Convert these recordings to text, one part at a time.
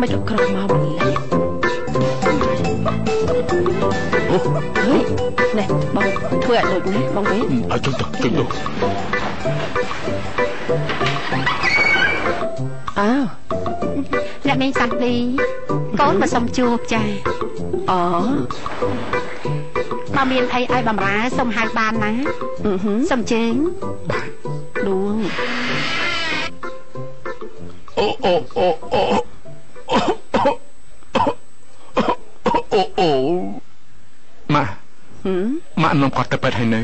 មិនក៏ក្រោះមកម្លេះអូនេះបងធ្វើឲ្យដូចនេះបងវិញឲ្យចុះទៅចុះទៅអើអ្នកនាងសាន់ឌីកូនមកសុំជួបចាអូបើមានអីឲ្យបំរើសុំហៅបានណាសុំជើងបាទដួងអូអូអូអូអូអូម៉ាក់ម៉ាក់នាំគាត់ទៅពេទ្យហើយនៅ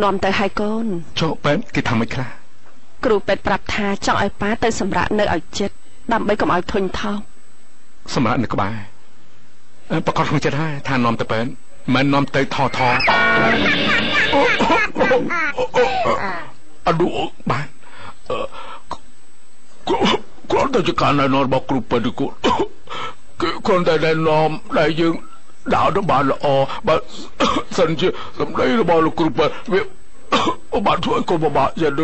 នាំទៅហើយកូនចុះពេទ្យគេថាមិនខ្លះគ្រូពេទ្យប្រាប់ថាចង់ឲ្យប៉ាទៅសម្រាកនៅឲ្យចិត្តដើម្បីកុំឲ្យធុញថប់សម្រាប់នៅក្បែរប្រកាសក្នុងចិត្តហើយថានាំទៅពេទ្យមិននាំទៅថថអឌូបាទគ្រាន់តែជាការណែនាំរបស់គ្រូពេទ្យគូគឺគ្រាន់តែណែនាំដែលយើងដើរទៅបានល្អបើសិនជាសម្ដីរបស់លោកគ្រូពេទ្យវាបានធ្វើឲ្យកូនពិបាកចិត្ត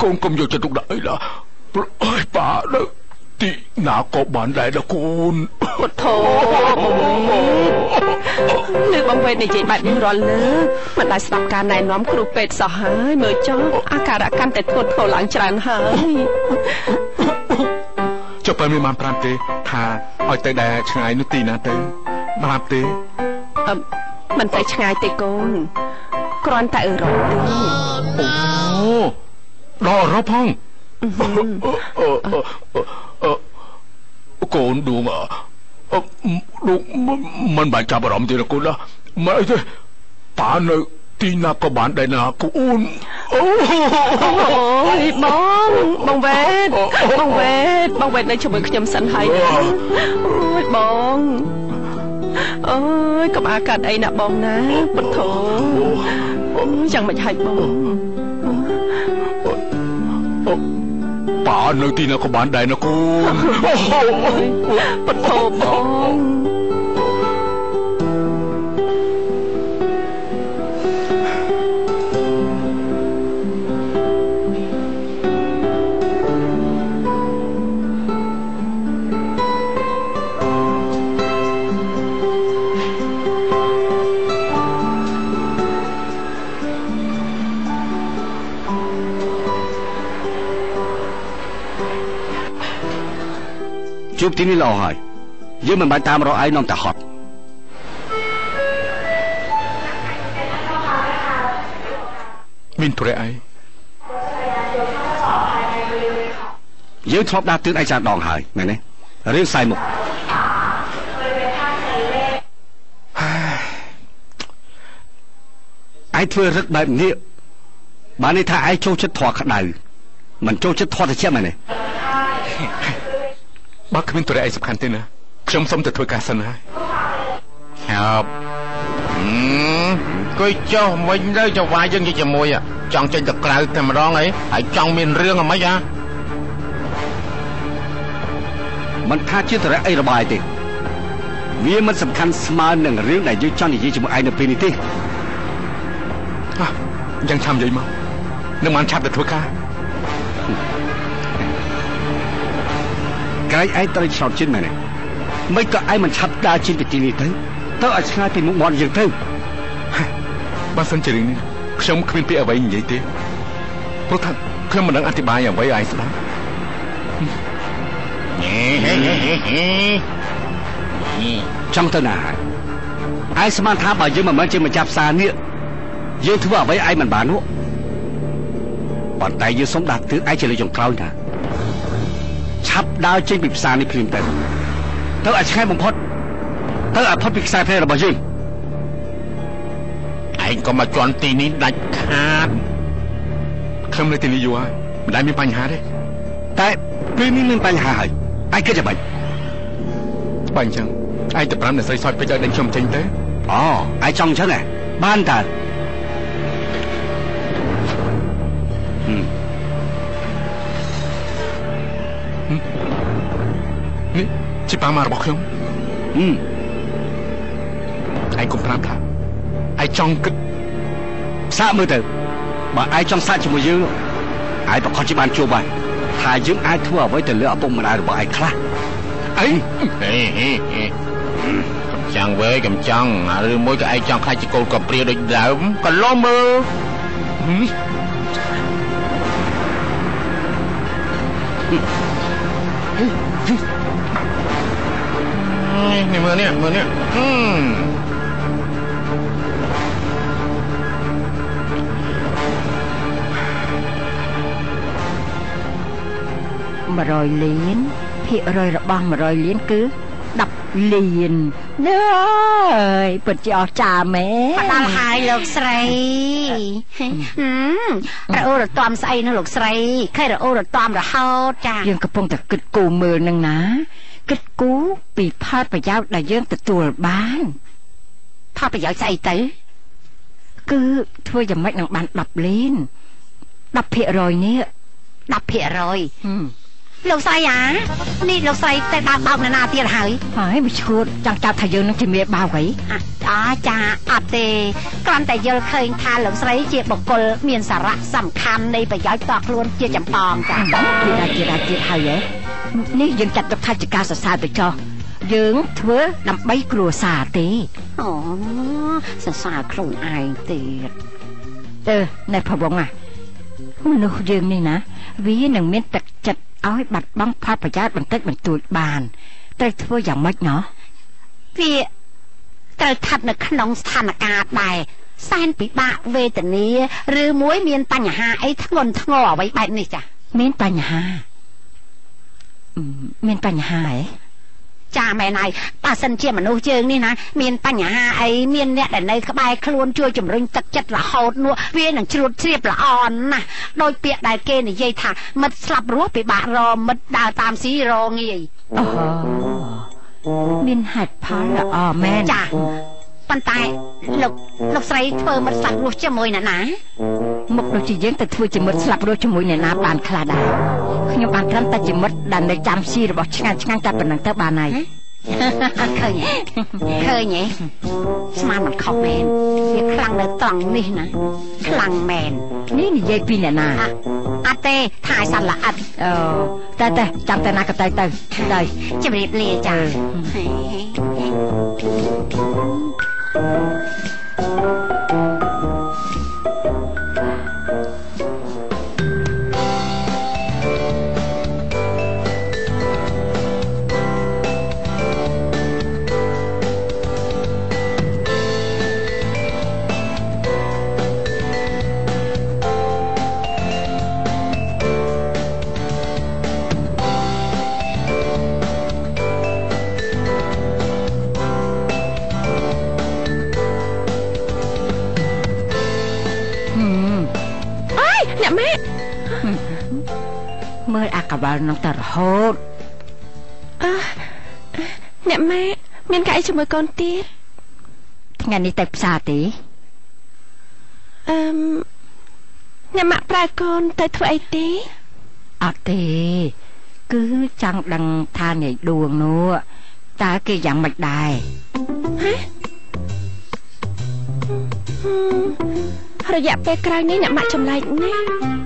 កូនកុំយកចិត្តទុកដាក់អីឡាព្រោះឲ្យប៉ានៅទីណាក៏បានដែរដល់កូនពុទ្ធោលើបងវេទនិយាយបែបនេះរាល់លើកមិនដែលស្ដាប់ការណែនាំគ្រូពេទ្យសោះហើយមើលចុះអាការៈកាន់តែធ្ងន់ធ្ងរឡើងច្រើនហើយចុះបើមានបានប្រាប់ទេថាឲ្យទៅដែរឆ្ងាយនោះទីណាទៅប្រាប់ទេមិនទៅឆ្ងាយទេកូនគ្រាន់តែអឺរ៉ុបទេអូដល់អឺរ៉ុបផងកូនដួងដួងមិនបាច់ចាប់អារម្មណ៍ទេកូនណាមិនអីទេប៉ានៅទីណាក៏បានដែរណាកូនអូយបងបងវេតបងវេតបងវេតនៅជាមួយខ្ញុំសិនហើយអូយបងអូយកុំអាកាត់អីណាបងណាពុទ្ធោយ៉ាងមិនហើយបងប៉ានៅទីណាក៏បានដែរណាកូនពុទ្ធោបង ជួបទីនេះល្អហើយយើងមិនបាច់តាមរកឯងនាំតែហត់មានធុរៈអីយើងធ្លាប់ដាស់តឿនឯងច្រើនដងហើយមែនទេរឿងសៃមុខឯងធ្វើរឹកបែបនេះបានន័យថាឯងចូលចិត្តធေါ်ក្តៅមិនចូលចិត្តធေါ်ត្រជាក់មែនទេបើគ្មានទុរៈអីសំខាន់ទេណាខ្ញុំសុំទៅធ្វើការសិនហើយครับគួយចុះវិញទៅចវាយយើងនិយាយជាមួយចង់ចេញទៅក្រៅតែម្ដងអីហើយចង់មានរឿងអ្ហ្មិចហ៎មិនថាជាទុរៈអីរបស់ឯងទេវាមិនសំខាន់ស្មើនឹងរឿងដែលយើងចង់និយាយជាមួយឯងនៅពេលនេះទេអញ្ចឹងឆាំនិយាយមកនឹងបានឆាប់ទៅធ្វើការក្រែងឯងត្រូវឆ្នោតជិនមែនទេមិនក៏ឯងមិនឆាប់ដើរជិនពីទីនេះទៅទៅឲ្យឆ្ងាយពីមុខមាត់យើងទៅបើសិនជារឿងនេះខ្ញុំគ្មានពាក្យអ្វីនិយាយទេព្រោះថាខ្ញុំមិនដឹងអធិប្បាយអ្វីឲ្យឯងស្ដាប់ចង់ទៅណាហើយឯងស្មានថាបើយើងមិនមែនជាម្ចាស់ផ្សារនេះយើងធ្វើអ្វីឯងមិនបាននោះប៉ុន្តែយើងសុំដាស់តឿនឯងជាលើកចុងក្រោយណាឆាប់ដើរចេញពីផ្សារនេះភ្លាមទៅទៅឲ្យឆ្ងាយបំផុតទៅឲ្យផុតពីខ្សែភ្នែករបស់យើងឯងក៏មកជន់ទីនេះដាច់ខាតខ្ញុំនៅទីនេះយូរហើយមិនដែលមានបញ្ហាទេតែពេលនេះមានបញ្ហាហើយឯងគិតយ៉ាងម៉េចបើអញ្ចឹងឯងទៅប្រាប់អ្នកស្រីសោយពេជ្រឲ្យដេញខ្ញុំចេញទៅអូឯងចង់អញ្ចឹងហ៎បានតើនេះជាប៉ាម៉ារបស់ខ្ញុំឯងកុំប្រាប់ថាឯងចង់គិតសាកមើលទៅបើឯងចង់សាកជាមួយយើងឯងប្រកាសជាបានជួបហើយថា ថាយើងអាចធ្វើអ្វីទៅលើឪពុកម្ដាយរបស់ឯងខ្លះអី កំចាំងវេកំចាំងឬមួយក៏ឯងចង់ខ្លាចជាកូនកំព្រាដូចដើមក៏លោមើលនេះមើលនេះមើលនេះ100លានភាគរយរបស់100លានគឺ10លានណើយពិតជាអស្ចារ្យមែនផ្ដល់ហើយលោកស្រីរអ៊ូរទាំស្អីនោះលោកស្រីឃើញរអ៊ូរទាំរហូតចាយើងកំពុងតែគិតគូរមើលនឹងណាគិតគូរពីផលប្រយោជន៍ដែលយើងទទួលបានផលប្រយោជន៍ស្អីទៅគឺធ្វើយ៉ាងម៉េចនឹងបាន10លាន10%នេះ10%លោកស្រីអានេះលោកស្រីទៅដើរបោកនរណាទៀតហើយហើយមួយឈួតចង់ចាប់ថាយើងនឹងជាមេបោកអីអាចាអត់ទេគ្រាន់តែយល់ឃើញថាលោកស្រីជាបុគ្គលមានសារៈសំខាន់នៃប្រយោជន៍តខ្លួនជាចម្បងចាទៀតហើយហ៎នេះយើងចាត់ទុកថាជាការសរសើរទៅចោះយើងធ្វើដើម្បីគ្រួសារទេអូសរសើរខ្លួនឯងទៀតអឺណែផវងណាមនុស្សយើងនេះណាវានឹងមានទឹកចិត្តឲ្យបាត់បង់ផលប្រយោជន៍បន្តិចបន្តួចបានត្រូវធ្វើយ៉ាងម៉េចណោះវាត្រូវស្ថិតនៅក្នុងស្ថានភាពដែរសែនពិបាកវេទនាឬមួយមានបញ្ហាអីធ្ងន់ធ្ងរអ្វីបែបនេះចាមានបញ្ហាមានបញ្ហាហ៎ចាមែនហើយបើសិនជាមនុស្សយើងនេះណាមានបញ្ហាអីមានអ្នកដែលនៅក្បែរខ្លួនជួយជំរុញទឹកចិត្តរហូតនោះវានឹងជ្រួតជ្រាបល្អណាស់ដោយពាក្យដែលគេនិយាយថាមិត្តស្លាប់រស់ពិបាករមិត្តដើរតាមស៊ីរងាយអូមានហេតុផលល្អមែនចាប៉ុន្តែលោកស្រីធ្វើមិត្តស្លាប់រស់ជាមួយអ្នកណាមុខដូចជាយើងទៅធ្វើជាមិត្តស្លាប់រស់ជាមួយអ្នកណាបានខ្លះដែរខ្ញុំបានត្រឹមតែជាមិត្តដែលនៅចាំស៊ីរបស់ឆ្ងាញ់ឆ្ងាញ់តែប៉ុណ្្នឹងទៅបានហើយឃើញឃើញទេស្មានមិនខុសមែនវាខ្លាំងនៅត្រង់នេះណាខ្លាំងមែននេះនិយាយពីអ្នកណាអត់ទេថាឲ្យសត្វល្អិតអូតែតែចាំតែណាក៏ទៅទៅទៅជម្រាបលាចាមើលអាកវលនឹងតែរហូតអើអ្នកម៉ែមានកាអីជាមួយកូនទៀតថ្ងៃនេះទៅផ្សារទេអឺអ្នកម៉ាក់ប្រើកូនទៅធ្វើអីទេអត់ទេគឺចង់ដឹងថានាយដួងនោះតើគេយ៉ាងម៉េចដែរហ៎រយៈពេលក្រោយនេះអ្នកម៉ាក់ចម្លែកណាស់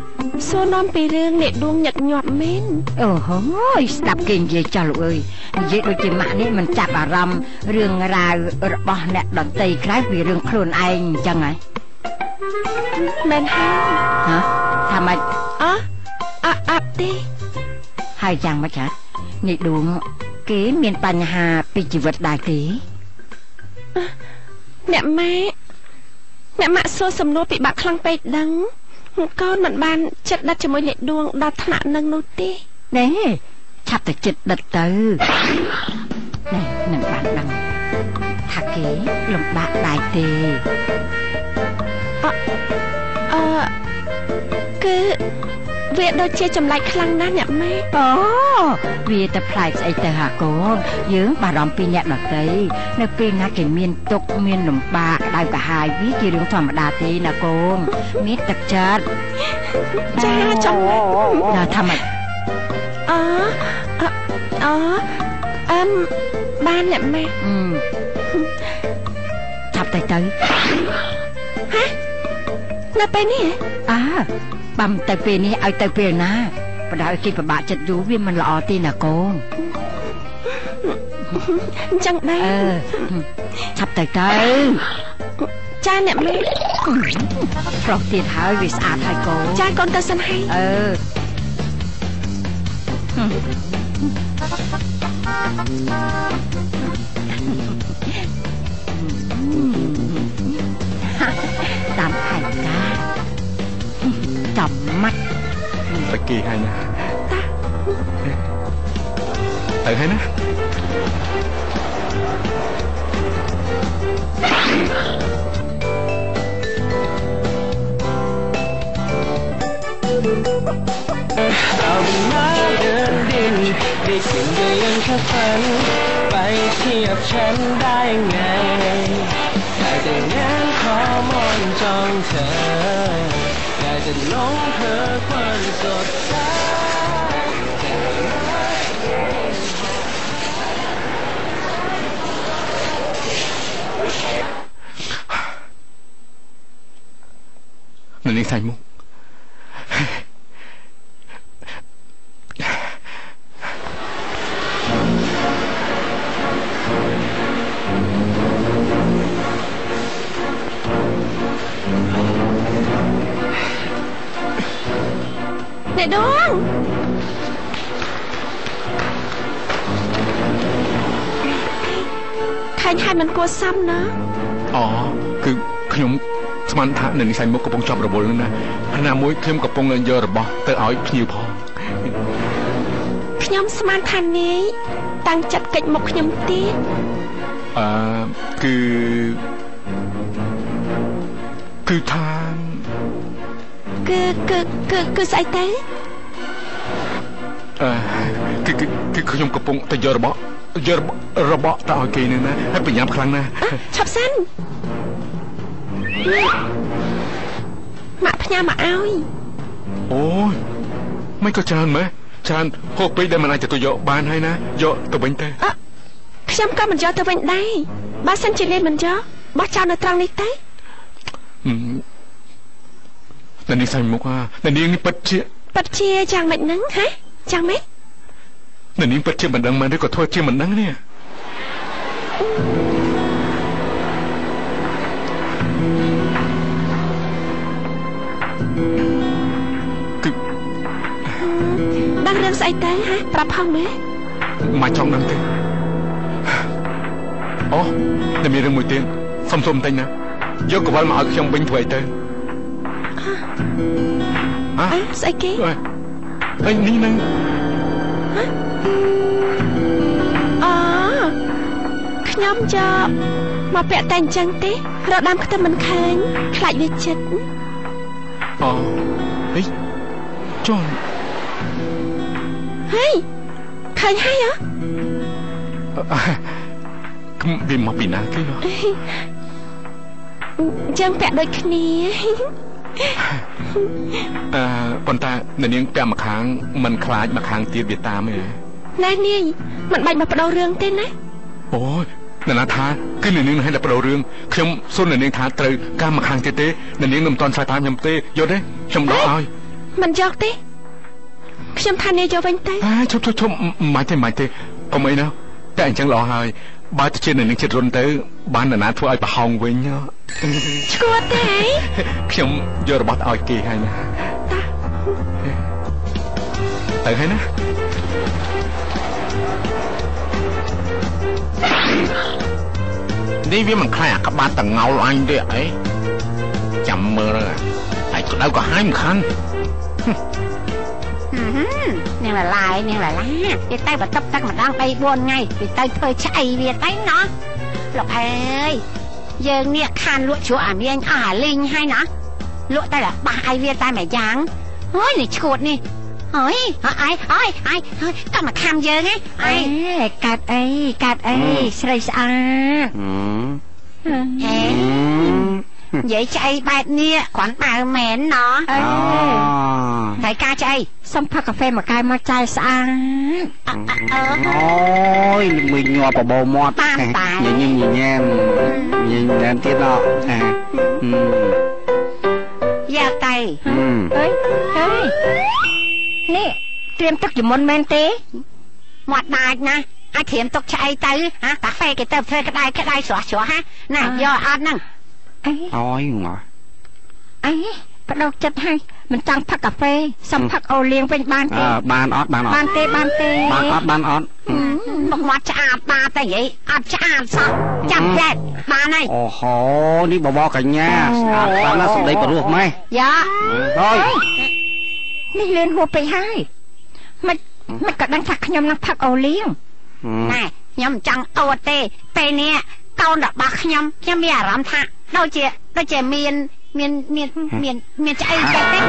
សួរនាំពីរឿងអ្នកដួងញឹកញាប់មែនអូហូយស្ដាប់គេនិយាយចោះលោកអើយនិយាយដូចជាម៉ាក់នេះមិនចាប់អារម្មណ៍រឿងរ៉ាវរបស់អ្នកដតីក្រៅពីរឿងខ្លួនឯងអញ្ចឹងហ៎មែនហើយហ៎ថាម៉េចអអត់ទេហើយយ៉ាងម៉េចហ៎អ្នកដួងគេមានបញ្ហាពីជីវិតដែរទេអ្នកម៉ាក់អ្នកម៉ាក់សួរសំណួរពិបាកខ្លាំងពេកដឹងកូនមិនបានចិត្តដិតជាមួយអ្នកដួងដល់ថ្នាក់នឹងនោះទេណែឆាប់តែចិត្តដិតទៅណែនឹងបានដឹងថាគេលំបាកដែរទេអអឺគឺវាដូចជាចម្លែកខ្លាំងណាស់អ្នកម៉ែអូវាទៅប្លែកស្អីទៅហាកូនយើងបារម្ភពីអ្នកដទៃនៅពេលណាគេមានទុក្ខមានលំបាកក្តៅក្រហាយវាជារឿងធម្មតាទេណាកូនមានទឹកចិត្តចាចំណាថាម៉េចអអអឹមបានអ្នកម៉ែឆាប់ទៅទៅហ៎នៅពេលនេះអើបាំទៅពេលនេះឲ្យទៅពេលណា បដៅគេពិបាកចិត្តយូរវាមិនល្អទេណាកូនអញ្ចឹងដែរឆាប់ទៅទៅចាអ្នកមេប្រុសទៀតហើយវាស្អាតហើយកូនចាកូនទៅសិនហើយអឺតាមផែនការចាំម៉ាត់តគីហើយណាតាទៅហើយណាเอามาเดินดินได้กินได้ยังแค่ฝันไปเทียบฉันได้ไงได้แต่งานขอมองจ้องเธอได้แต่หลงเธอความสดใสนั่นนี่ใส่มุกអ្នកដងខែញហើយមិនគួរសមណាអូគឺខ្ញុំស្មានថានៅនិស័យមុខកំពុងជាប់រវល់ណាខណៈមួយខ្ញុំកំពុងយករបស់ទៅឲ្យភ្ញៀវផងខ្ញុំស្មានថានាយតាំងចិត្តកិច្ចមុខខ្ញុំទៀតអឺគឺថាគឺគឺគឺគឺស្អីទៅអឺគឺគឺខ្ញុំកំពុងទៅយករបស់យករបស់ទៅឲ្យគេនឹងណាហើយប្រញាប់ខ្លាំងណាស់ឆាប់សិនម៉ាក់ផ្ញើមកឲ្យអូយមិនក៏ច្រើនម៉េះច្រើនហូបពេកដែលមិនអាចទទួលយកបានហើយណាយកទៅវិញទៅខ្ញុំក៏មិនយកទៅវិញដែរបើសិនជាលេនមិនយកបោះចោលនៅត្រង់នេះទៅនៅនេះសៃមុខនៅនាងនេះពិតជាយ៉ាងម៉េចហ្នឹងហ៎យ៉ាងម៉េចនៅនាងពិតជាមិនដឹងមែនឬក៏ធ្វើជាមិនដឹងនេះគឺដឹងរឿងស្អីទៅហ៎ប្រាប់ផងមែនមកចង់ដឹងទេអូតែមានរឿងមួយទៀតសុំបន្តិចណាយកកវលមកឲ្យខ្ញុំវិញធ្វើអីទៅអ่ะស្អីគេអីនេះនឹងអូខ្ញុំយកមកពាក់តែអញ្ចឹងទេរកដើមខ្ទឹមមិនឃើញខ្លាចវាចិត្តអូហេចុះហេឃើញហើយហ៎វាមកពីណាគេចឹងពាក់ដូចគ្នាអឺប៉ុន្តែនៅនាងពាក់ម្ខាងមិនខ្លាចម្ខាងទៀតវាតាមទេណែនាយមិនបាច់មកបដូររឿងទេណាអូយនរណាថាគឺនៅនាងឲ្យតែបដូររឿងខ្ញុំសូមនៅនាងថាត្រូវការម្ខាងទៀតទេនៅនាងមិនទាន់ឆ្លើយតាមខ្ញុំទេយកទេខ្ញុំដកឲ្យមិនយកទេខ្ញុំថានាយយកវិញទេឈប់ឈប់មិនទេមិនទេកុំអីណាតែអញ្ចឹងល្អហើយបើទៅជានៅនឹងចិត្តរុនទៅបាននរណាធ្វើឲ្យប្រហោងវិញឈួតទេខ្ញុំយករបស់ទៅឲ្យគេហើយណាតាទៅហើយណានេះវាមិនខ្លាចអាក្បាត់តងោលអញទេអីចាំមើលហើយក្តៅក៏ហាយមិនខាននាងលឡាយនាងលឡាវាទៅបន្ទប់ទឹកម្ដង3 4ថ្ងៃវាទៅធ្វើឆ្អីវាទៅណោះលោកអើយយើងនេះខានលក់ជ្រក់អាមៀងអស់អាលីងហើយណោះលក់តែបាសឲ្យវាតែមួយយ៉ាងហើយនេះឈួតនេះហើយអីអីអីក៏មកខំយើងហ៎អីកាត់អីកាត់អីស្រីស្អាតហេនិយាយឆ្អីបែបនេះគ្រាន់បើមែនណោះអេតែការឆ្អីសុំផឹកកាហ្វេមួយកែវមកចាយស្អាតអូយមួយញាប់បបោមាត់ញញញញ៉ែមញញ៉ែមទៀតណោះយកទៅអើយអើយនេះ ត្រៀមទុកជាមុនមែនទេមាត់ដាច់ណាអាចត្រៀមទុកឆ្អីទៅហ៎កាហ្វេគេទៅធ្វើក្តៅក្តៅស្រស់ស្រស់ហ៎ណាយកអត់ហ្នឹងអយមកអីបដោកចិត្តហើយមិនចង់ផឹកកាហ្វេសុំផឹកអូលៀងវិញបានទេបានអត់បានអត់បានទេបានទេបានអត់បានអត់មកមាត់ឆ្អាតបាតែនិយាយអត់ឆ្អាតសោះចាំចែកបានហើយអូហូនេះបបរកញ្ញាស្អាតខ្លាំងណាស់សម្ដីព្រោះម៉េះយ៉ាហើយនេះលឿនហួសពេកហើយមិនក៏ដឹងថាខ្ញុំនឹងផឹកអូលៀងណែខ្ញុំចង់អួតទេពេលនេះកូនរបស់ខ្ញុំខ្ញុំមានអារម្មណ៍ថាដូចជាមានមានមានមានមានស្អីចេះទេ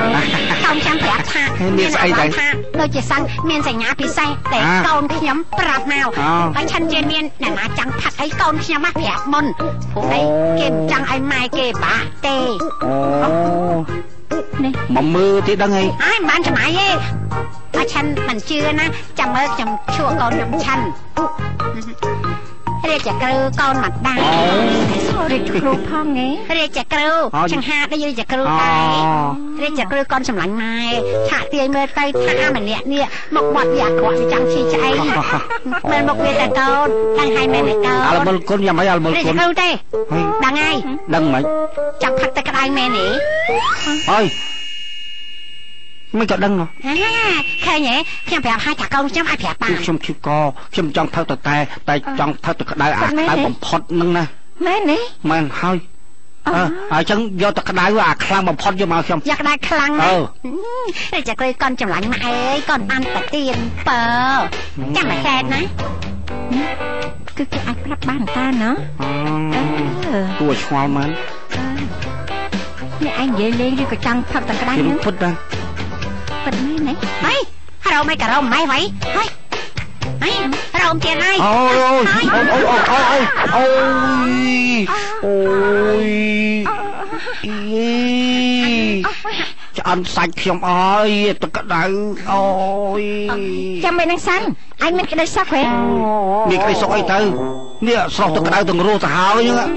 កូនខ្ញុំប្រាប់ថាមានស្អីដែរថាដូចជាសឹងមានសញ្ញាពិសេសតែកូនខ្ញុំប្រាប់មកហើយឆិនជាមានអ្នកណាចង់ផឹកអីកូនខ្ញុំមកប្រាប់មុនព្រោះអីគេមិនចង់ឲ្យម៉ែគេបាក់ទេអូនេះមកមើលទីដឹងអីហើយមិនបានចំណាយទេបើឆិនមិនជឿណាចាំមើលខ្ញុំឈួរកូនខ្ញុំឆិនរាជគ្រូកូនមកដែររាជគ្រូផងឯងរាជគ្រូចង្ហាដូចរាជគ្រូដែររាជគ្រូកូនសម្លាញ់ម៉ែឆាក់ទាយមើលទៅថាម្នាក់នេះមកបត់វាអាក្រក់វាចង់ឈីឆ្អីមើលមកវាតែកូនដឹងហើយមែនទេកូនអល់មុលគុណយ៉ាងម៉េចអល់មុលគុណរាជគ្រូទេដឹងហើយដឹងមិនចង់ផឹកទឹកក្តៅមែនទេអើយមិនក៏ដឹងហ៎ឃើញទេខ្ញុំប្រាប់ឲ្យថាកូនខ្ញុំអាចប្រាប់បានខ្ញុំឈឺកខ្ញុំចង់ផឹកទៅតែចង់ផឹកទៅក្តៅអាក្តៅបំផុតហ្នឹងណាមែនទេមែនហើយអើអញ្ចឹងយកទៅក្តៅអាខ្លាំងបំផុតយកមកខ្ញុំយកក្តៅខ្លាំងណាតែចាក់កូនចម្លាញ់ម៉ែអើយកូនបានតាទៀនបើចាំតែសែតណាគឺគេអាចប្រាប់បានតាណាគួរឆ្ងល់មែននេះឯងនិយាយលេងឬក៏ចង់ផឹកតែក្តៅហ្នឹងពិតដែរពិតមែនទេហីរោមឯក៏រោមម៉េះវ៉ៃហីហីរោមទៀតហើយអូយអូយអូយអូយអូយអូយឆ្អិនសាច់ខ្ញុំអើយទឹកក្តៅអូយចាំមិននឹងសាន់ឯងមានក្តីសុខហ៎មានក្តីសុខអីទៅនេះស្រស់ទឹកក្តៅទាំងរស់ទៅហើយហ្នឹង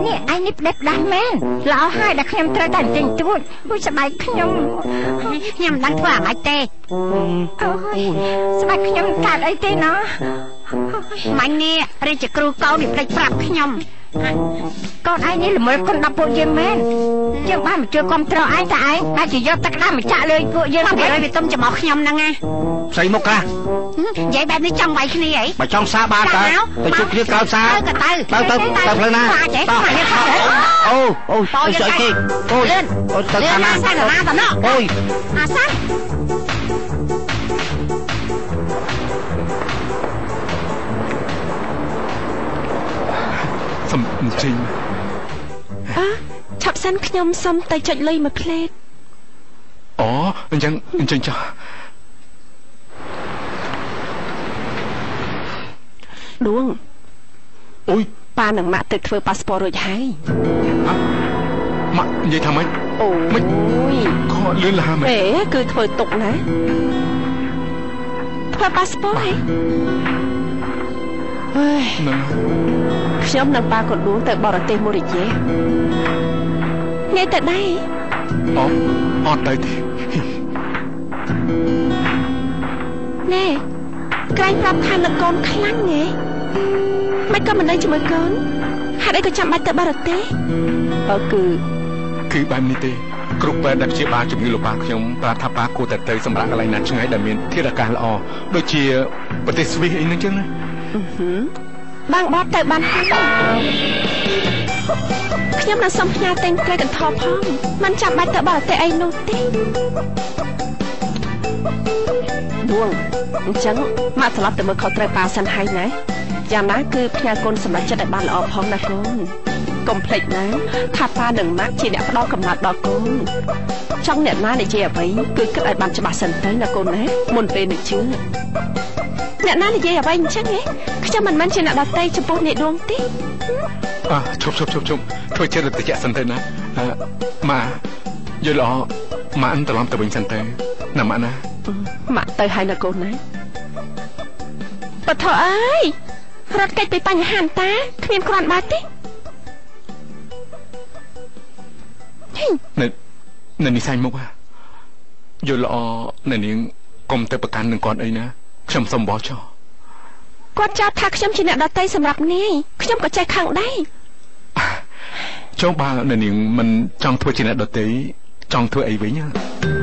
នេះឯងនេះផ្ដេសផ្ដាស់មែនល្អហើយដែលខ្ញុំត្រូវតែទិញទួចមួយស្បែកខ្ញុំខ្ញុំមិនដឹងធ្វើអាម៉េចទេអូយស្បែកខ្ញុំកើតអីទេណោះមាញ់នេះរាជគ្រូកូននេះភ្លេចប្រាប់ខ្ញុំកូនឯងនេះល្មើគុណដល់ពួកយើងមែនយើងបានមកជួយគ្រប់គ្រងឯងតែឯងតែជាយកទឹកក្តៅមកចាក់លើពួកយើងវិញវាទុំច្រមុះខ្ញុំហ្នឹងណាស្អីមកខ្លះនិយាយបែបនេះចង់វាយគ្នាអីបើចង់សាបានតើទៅជួបគ្នាក្រៅសាទៅទៅទៅទៅផ្លូវណាអូអូស្អីគេអូយទៅខាងណាសាណាទៅណោះអូយអាសាសុំអញ្ជើញអើឆាប់សិនខ្ញុំសុំទៅចុចលុយមួយផ្លេតអូអញ្ចឹងអញ្ជើញចុះដួងអូយប៉ានិងម៉ាក់ទៅធ្វើប៉ាសពតរួចហើយម៉ាក់និយាយថាម៉េចអូយខកលឿនលះមែនអេគឺធ្វើទុកណាធ្វើប៉ាសពតហីអើយខ្ញុំនឹងប៉ាក៏ដួងទៅបរទេសមួយរយៈថ្ងៃទៅដែរអូអត់ទៅទេណែក្រែងប្រាប់ថានឹកកូនខ្លាំងហ៎មិនក៏មិននៅជាមួយកូនហេតុអីក៏ចាំបាច់ទៅបរទេសបើគឺបែបនេះទេគ្រូពេទ្យដែលព្យាបាលជំងឺលោកប៉ាខ្ញុំប្រាប់ថាប៉ាគួរតែទៅសម្រាប់កន្លែងណាឆ្ងាយដែលមានធាតុអាកាសល្អដូចជាប្រទេសស្វីសអីហ្នឹងចឹងណាបាងបត់ទៅបានហើយខ្ញុំនឹងសុំផ្ញើទិញត្រីកន្ធរផងមិនចាំបាច់ទៅបរទេសអីនោះទេដួងអញ្ចឹងម៉ាក់ត្រឡប់ទៅមើលខុសត្រូវប៉ាសិនហើយណាយ៉ាងណាគឺផ្ញើកូនសម្រាប់ចិត្តឲ្យបានល្អផងណាកូនកុំភ្លេចណាថាប៉ានិងម៉ាក់ជាអ្នកផ្ដល់កំណត់ដល់កូនចង់អ្នកណានិយាយអ្វីគឺគិតឲ្យបានច្បាស់សិនទៅណាកូនណាមុនពេលនឹងជឿអ្នកណានិយាយអ្វីអញ្ចឹងហ៎ខ្ញុំមិនមែនជាអ្នកដទៃចំពោះអ្នកដួងទេអើឈប់ឈប់ឈប់ឈប់ធ្វើចិត្តតិចសិនទៅណាម៉ាយល់ល្អម៉ាក់ត្រឡប់ទៅវិញសិនទៅណាម៉ាក់ណាម៉ាក់ទៅហើយណាកូនណាបថអើយរត់គេចពីបញ្ហាតាគ្មានគ្រាន់បើទេនៅនិស័យមុខយល់ល្អនៅនាង កុំទៅប្រកាន់នឹងគាត់អីណាខ្ញុំសុំបោះចោលគាត់ចោទថាខ្ញុំជាអ្នកដតីសម្រាប់នាយខ្ញុំក៏ចេះខឹងដែរចុះបើអ្នកនាងមិនចង់ធ្វើជាអ្នកដតីចង់ធ្វើអីវិញណា